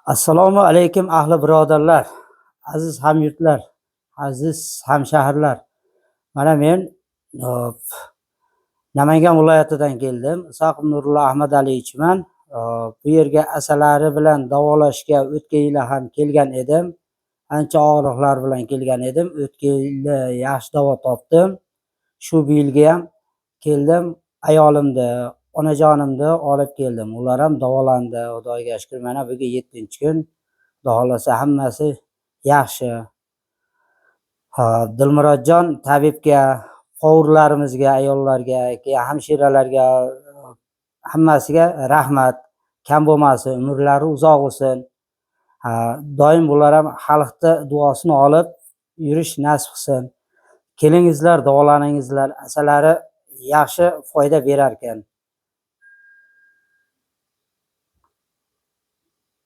Assalomu alaykum, ahli birodarlar, aziz hamyurtlar, aziz hamshaharlar. Mana men hop, Namangan viloyatidan keldim. Isoqov Nurullo Ahmadaliyevichman. Hop, bu yerga asalari bilan davolashga o'tgan yili ham kelgan edim. Ancha og'riqlar bilan kelgan edim. O'tgan yili yaxshi davo topdim. Shu bu yilga ham keldim. Ayolimni, onajonimni olib keldim. Ular ham davolandi. Xudoga shukr, mana bugun 7-kun. Xudo xohlasa, hammasi yaxshi. Ha, Dilmurodjon tabibga, povurlarimizga, ayollarga, keyin hamshiralarga, hammasiga rahmat. Kam bo'lmasin, umrlari uzoq bo'lsin. Ha, doim bular ham xalqni duosini olib yurish nasib qilsin. Kelingizlar, davolaningizlar. Asalari yaxshi foyda berar ekan.